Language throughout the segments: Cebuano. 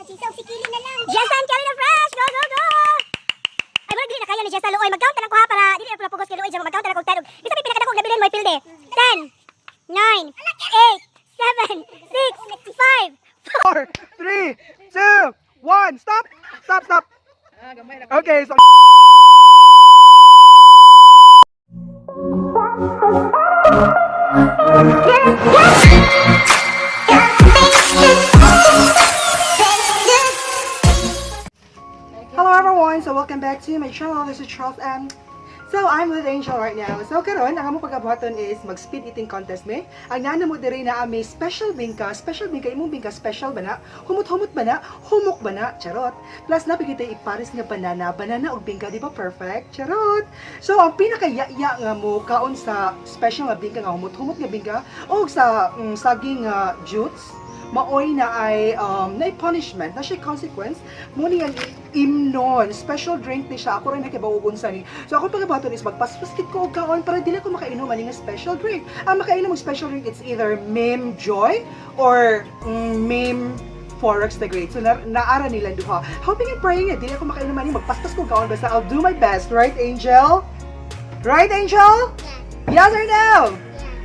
Jessa, og si Kili na lang. Jessa and Kelly na fresh! Go, go, go! Ay, murag dili na kaya ni Jessa Luoy. Mag-count na lang ko ha para dili na pula pugos kay Luoy dyan. Mag-count na lang kog 10. Bisa may pinakadakong nabilin mo pilde. 10, 9, 8, 7, 6, 5, 4, 3, 2, 1. Stop! Stop, stop. Okay, so Hello everyone! So welcome back to my channel. This is Charles M. So I'm with Angel right now. So karon ang among pagabuhaton is mag speed eating contest me. Ang nana mo diri na ami special bingka, imong bingka special ba na? Humot-humot ba na? Humok ba na? Charot. Plus na kita ipares nga banana, banana ug bingka di ba perfect? Charot. So ang pinakayaya nga mo kaon sa special nga bingka nga humot-humot nga bingka og sa saging nga juice maoy na ay na punishment na siya consequence mo ni ang imnon special drink ni siya. Ako rin nakibaw og unsa ni. So ako pagabaton is magpaspaskit ko og kaon para dili ko makainom ani nga special drink. Ang makainom og special drink, it's either Meme Joy or Meme Forex the Great. So naara nila duha, hoping and praying nga dili ako makainom ani, magpaspas ko og kaon, basta I'll do my best, right, Angel? Right, Angel? Yes or no?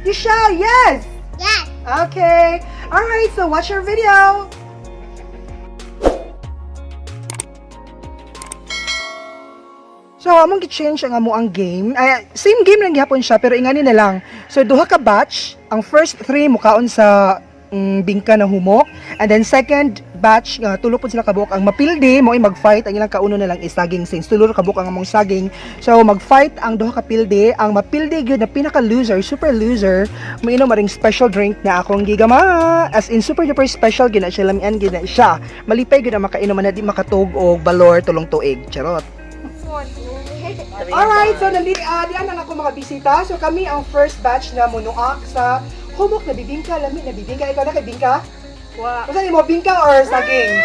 You shall. Yes. Yes! Okay. All right. So watch our video. So, among gi-change ang amo ang game. Ay, same game lang gihapon siya pero ingani na lang. So, duha ka batch. Ang first three mukaon sa bingka na humok. And then second batch nga tulo pud sila kabuok ang mapildi mo ay mag-fight ang ilang kauno na lang is saging since tulo ra kabuok ang among saging. So mag-fight ang duha ka pildi, ang mapildi gyud na pinaka loser, super loser, mainom maring special drink na akong gigama. As in super duper special gyud na siya, lamian gyud na siya. Malipay gyud ang makainom na di makatug og balor tulong tuig. Charot. Alright, so nandi diyan ang ako mga bisita. So kami ang first batch na munuak sa humok na bibingka, lami na bibingka. Ikaw na kay bingka? Wa. Basta mo bingka or saging?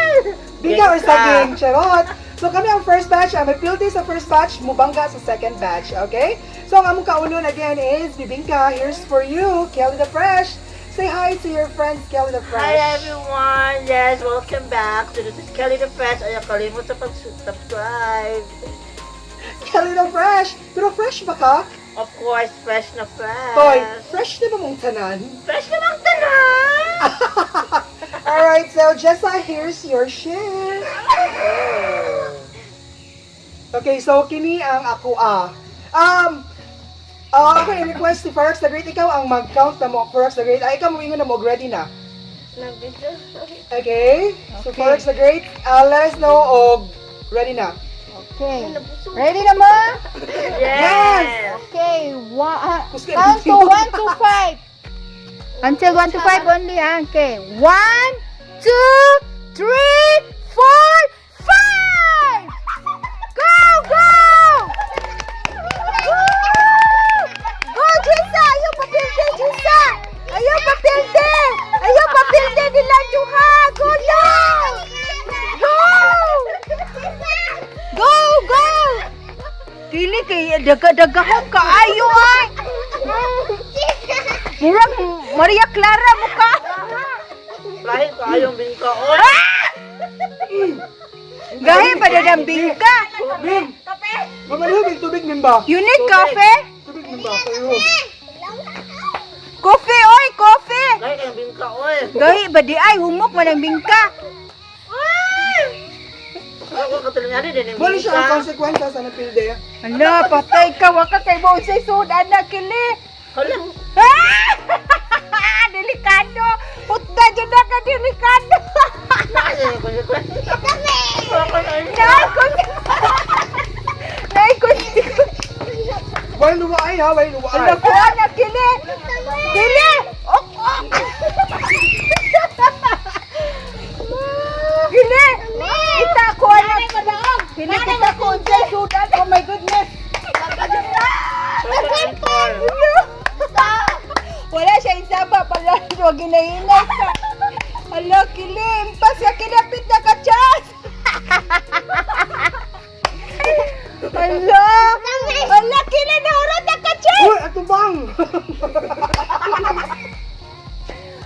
Bingka or saging? Charot! So kami ang first batch, ang may pildi sa first batch, mubangga sa second batch, okay? So ang among kaunon again is bibingka. Here's for you, Kelly the Fresh. Say hi to your friends, Kelly the Fresh. Hi everyone! Yes, welcome back. So this is Kelly the Fresh. Ayaw kalimot sa pag-subscribe. Kelly the Fresh! Pero fresh ba ka? Of course, fresh na fresh. Toy, fresh na ba mong tanan? Fresh na bang tanan? Alright, so Jessa, here's your share. Okay, so kini ang ako ah. Ako i-request si Forex the Great, ikaw ang mag-count na mo, Forex the Great. Ay, ikaw moingon na mo, ready na. Okay? So Forex the Great, let us know og ready na. Okay. Ready na mo? Yes! Okay. One, Kusga- count to 1 to 5. Until 1 to 5 only, ah. Okay. 1, 2, 3, 4, 5! Go, go! Woo! Go, Jessa! Ayaw papilde, Jessa! Ayaw papilde! Ayaw papilde nila duha! Go lang! Go! Go, go! Dili kay daga-dagahon ka ayo ay. Murag Maria Clara mo ka. Lahi ko ayong bingka. Oy! Gahi pa na bingka. Mim! Mamalihog yung tubig, Mim ba? You need coffee? Tubig, Mim ba? Palihog. Coffee oy, coffee. Lahi kayong bingka, oy! Gahi ba di ay humok man ang bingka. Ako katulingan din yung Wala siya ang bingka. consequence sa napilde. Ala, patay ka wa ka kay mo unsay sud ana kili. Hala! Ah! Delikado. Putda jud na ka delikado. Lahi yung consequence. Naay Naay consequence. Why luwaay ha? Why luwaay? Ala ko na kili. Kili. Ok ok. Kili. Kita ko na. Kili kita ko unsay sud ana. Oh my goodness. Wala siya isaba pala. Wag ginahinay ka. Ala, kilim. Pas ka kinapit na ka, Chas. Ala. Ala, kili na urat na ka, Chas. Uy, atubang!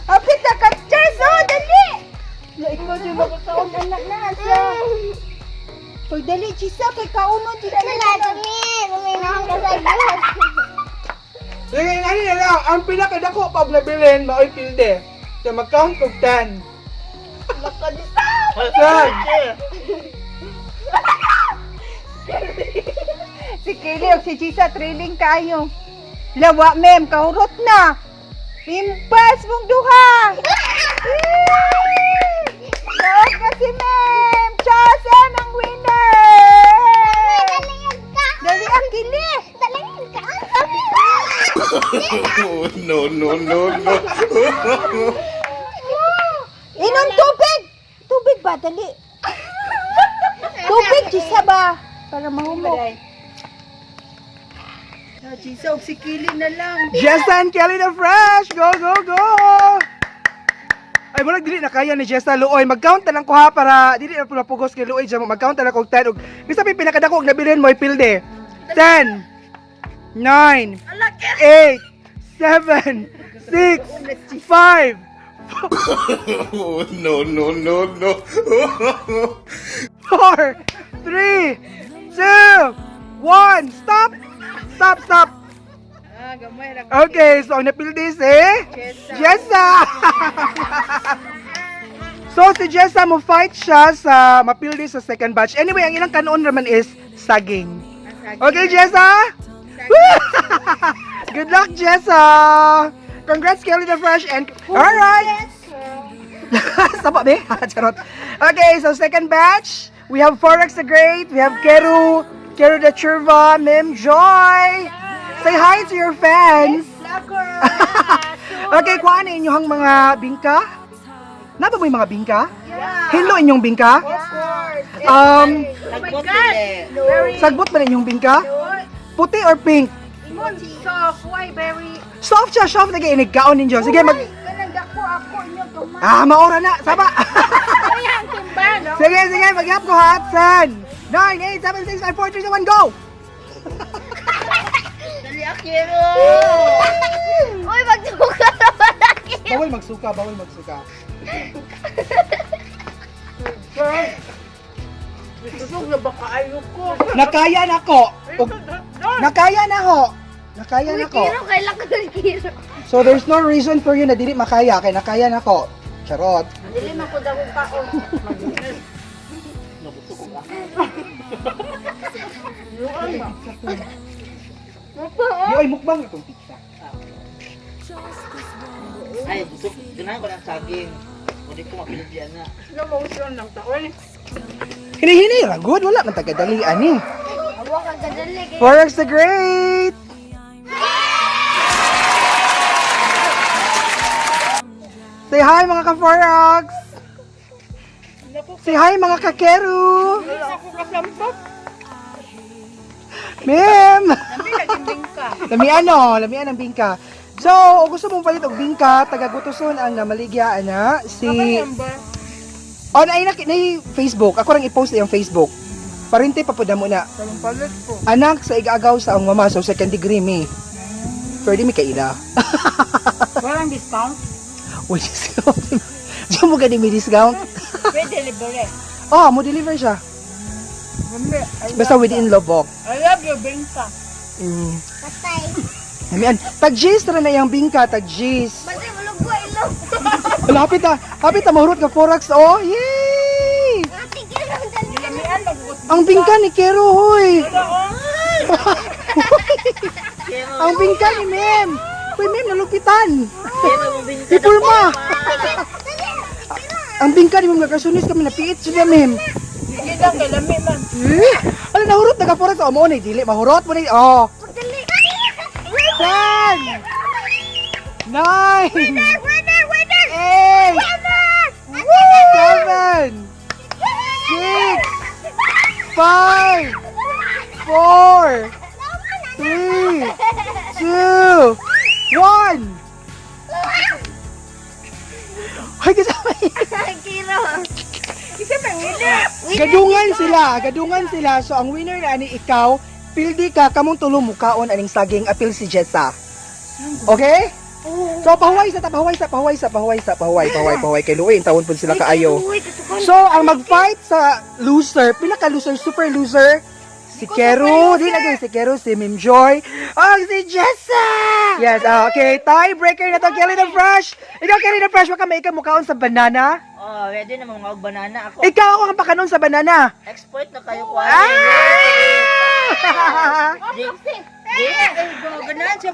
Hapit na ka, Chas. Oh, dali. La, ikaw dyan makakaon. Anak na asa. Pagdali, Chisa, kay kaunon, Chisa. Sige, ano na lang, ang pinakadako pag nabilin, maoy pilde. So, mag-count og 10. 10. Si Kaylee o si Chisa, trailing kayo. Lawa, ma'am, kahurot na. Impas mong duha. Daog na si ma'am. Chasen ang winner. Dali ang kili. Oh, no, no, no, no. Inom tubig. Tubig ba? Dali. Tubig, Chisa ba? Para mahumok. Ah, Chisa, og si Kili na lang. Jessa and Kelly the Fresh! Go, go, go! Ay, murag dili na kaya ni Jessa Luoy. Mag-count na lang ko ha para dili na pugos kay Luoy dyan. Mag-count na lang kog 10. Og bisa may pinakadako og nabilin mo pilde. 10, 9, 8, 7, 6, 5, Oh, no, no, no, no. 4, 3, 2, 1. Stop! Stop, stop! Ah, gamay ra. Okay, so ang napildi si Jessa. So si Jessa mo fight siya sa mapildi sa second batch. Anyway, ang ilang kanon naman is saging. Okay, Jessa? Woo! Good luck, Jessa! Congrats, Kelly the Fresh and all right. Saba be? Charot. Okay, so second batch, we have Forex the Great, we have Keru, Keru the Churva, Mim Joy. Say hi to your fans. Okay, kuha na inyong mga bingka. Naba mo yung mga bingka? Hello inyong bingka? Of course. Sagbot dili. Sagbot ba na inyong bingka? Puti or pink? Ingon soft, why very Soft siya, soft na inig kaon ninyo. Sige, mag. Kanang dako ako inyo gamay. Ah, maora na. Saba. Ay, ang timba, no? Sige, sige, mag-up ko ha. 10, 9, 8, 7, 6, 5, 4, 3, 2, 1, go! Dali akiro. Uy, magsuka naman. Bawal magsuka, bawal magsuka. Busog na ba kaayo ko? Nakaya na ko. Nakaya na ho. Nakaya na ko. Kiro, kailan ko ng kiro. So there's no reason for you na dili makaya kay nakaya na ko. Charot. Dili man ko dagong kaon. Di ay mukbang itong pizza. Ay, busog. Ganahan ko ng saging. Hindi ko mapildian na. Slow motion lang taon. Hinihini ra good wala man tagadalian eh. Awa ka gadali. Forex the Great. Say hi mga ka-Forex. Say hi mga ka-Keru. Ako kasampot. Ma'am. Ka. Lamian no, lamian ang bingka. So, kung gusto mong palit og bingka, taga Gutuson ang namaligya ana si On ay na, na Facebook. Ako rang i-post na yung Facebook. Parinte pa pud mo na. Palit ko. Anak sa igagaw sa ang mama so second degree mi. Pwede mi kaila. Walang discount. Uy, discount. Diyan mo gani may discount. Pwede delivery. Oh, mo deliver siya. Basta within Lobok. I love your bingka. Patay. Lamian. Tag G's ra na yung bingka, tag G's. Basta bulog ko ilong. Wala, hapit na. Hapit na mahurot ka forex oh. Yay! Ate Kiro, dali. Ang bingka ni Kero, hoy. Ang bingka ni Mem. Hoy, Mem, nalupitan. Kaya mo bingka. Ipulma. Ang bingka ni Mem, nagkasunis kami, napiit sila, Mem. Sige lang, kay lami man. Eh, ano, nahurot, nagka-forex. Oh, mo na, dili, mahurot mo na. Oh. Dali. 10, 9, Winner, winner. 8, Winner. 7, 6, 5, 4, 3, 2, 1. Ay, kasama yun. Kiro. Isa pang winner. Gadungan sila, gadungan sila. So ang winner na ani ikaw, pildi ka kamong tulo mukaon aning saging apil si Jessa. Okay? So pahuway sa ta, pahuway sa, pahuway sa, pahuway sa, pahuway, pahuway, pahuway kay luoy tawon pud sila kaayo. So ang mag-fight sa loser, pinaka loser, super loser, si Keru, di lagi si Keru, si Mim Joy, oh, si Jessa! Yes, ah, okay, tiebreaker na to, Kelly the Fresh! Ikaw, Kelly the Fresh, waka may ikaw mukhaon sa banana. Oh, ready na mga og banana ako. Ikaw ako ang pakanon sa banana. Expert na kayo ko. Ah!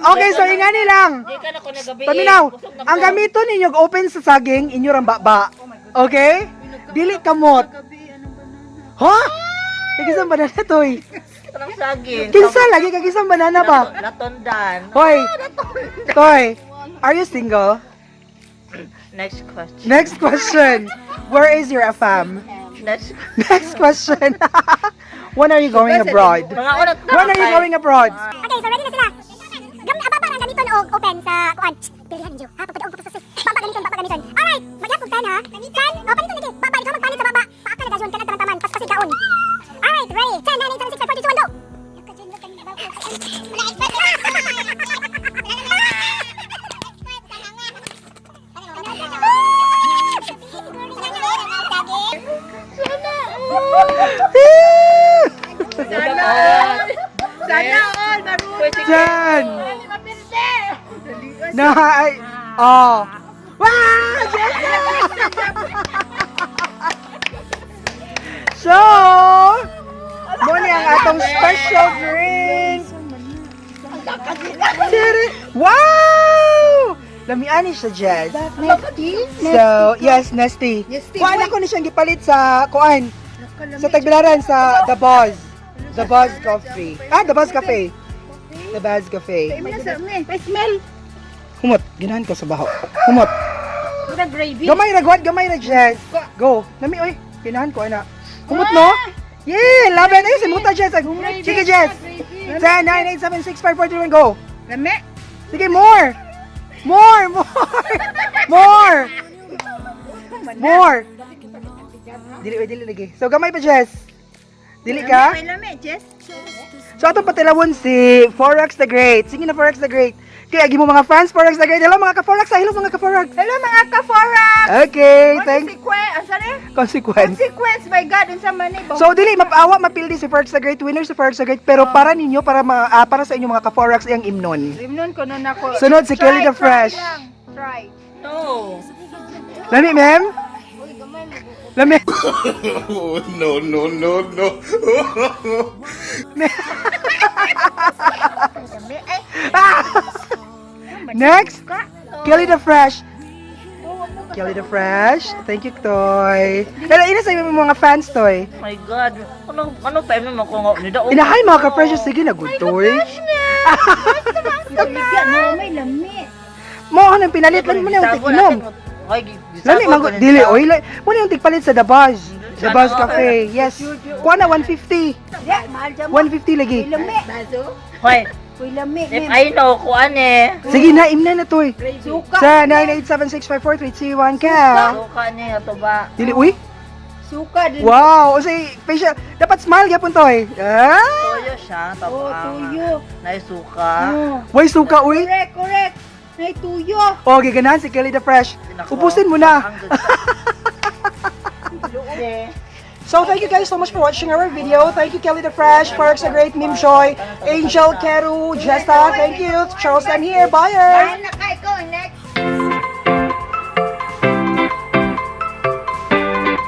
Okay, so ingani lang. Di ka na ko nagabi. Paminaw, ang gamiton ninyo og open sa saging, inyo rang baba. Okay? Dili kamot. Ha? Kagisang banana toy. Kanang saging. Kinsa lagi kagisang banana ba? Latondan. Hoy. Toy, are you single? Next question. Next question. Where is your afam? Next. Next question. When are you going abroad? Mga unat na. When are you going abroad? Okay, so ready na sila. Gam ababa ang gamiton og open sa kuan. Pilihan ninyo. Ha, pagpadaog pa sa baba gamiton, baba gamiton. Alright, magyapog 10 ha. 10. Oh, paniton lagi. Baba ikaw magpanit sa baba. Paaka na dayon kanang taman paspasid kaon. Alright, ready. 10 9 8 7 6 5 4 3 2 1 go. Sana all, marunong. 10. Nine. Oh. Wow! Jessa! So, mo ni ang atong special drink. Tere- Wow! Lamian ni siya, Jess. So, yes, Nesty. Nesty, Kuan ako ni siyang gipalit sa kuan. Sa Tagbilaran sa The Buzz. The Buzz Coffee. Ah, The Buzz Cafe. The Buzz Cafe. May smell. Humot, ginahan ko sa baho. Humot. Mura gravy. Gamay ra gwad, gamay ra Jess. Go. Nami oy, ginahan ko ana. Humot no? Yeah, love it. Ay, simuta Jess. Sige Jess. 10 9 8 7 6 5 4 3 1 go. Lami. Sige, more. More, more. More. More. Dili oy, dili lagi. So gamay pa Jess. Dili ka? May lami, Jess. So atong patilawon si Forex the Great. Sige na Forex the Great. Kaya agi mo mga fans Forex the Great. Hello mga ka-Forex. Hello mga ka-Forex. Hello mga ka-forex. Okay, thank Consequence. Asa ni? consequence. Consequence, my God. Unsa man ni? So dili mapawa mapildi si Forex the Great, winner si Forex the Great, pero para ninyo para para sa inyo mga ka-Forex iyang imnon. Rimnon ko nun ako. Sunod si Kelly the Try, Fresh. try lang. Try. No. Lami, ma'am? Lami. Oh, no, no, no, no. Ah! Next, Kelly the Fresh. Kelly the Fresh. Thank you, Toy. Hello, ina sa imo mga fans, Toy. My God. Ano ano pa mo ko nga ni daog. Inahay mga ka-fresh, sige na good, Toy. May lami. Mo anong pinalit lang mo na yung tig-inom. Lami man gud- dili oy, mo na yung tigpalit sa The Buzz. The Buzz Cafe. Yes. Kuha na 150. Ya, mahal dyan mo. 150 lagi. May lami. Hoy, Uy, lami. if I know ko ane. Sige na, imna na to eh. Suka. Sa 987654321 ka. Suka ni ato ba? Dili uy. Suka din. Wow, o say facial dapat smile gyapon to eh. Ah! Tuyo siya, Oh, tapos tuyo. Nay suka. Oh. Way suka uy. Correct, correct. May tuyo. O giganahan si Kelly the Fresh. Nako, Ubusin mo na. ang good. So thank you guys so much for watching our video. Thank you Kelly the Fresh, Parks the Great, Mim Joy, Angel, Keru, Jessa. Thank you. Charles, I'm here. Bye. Mahal na kay ko. Next.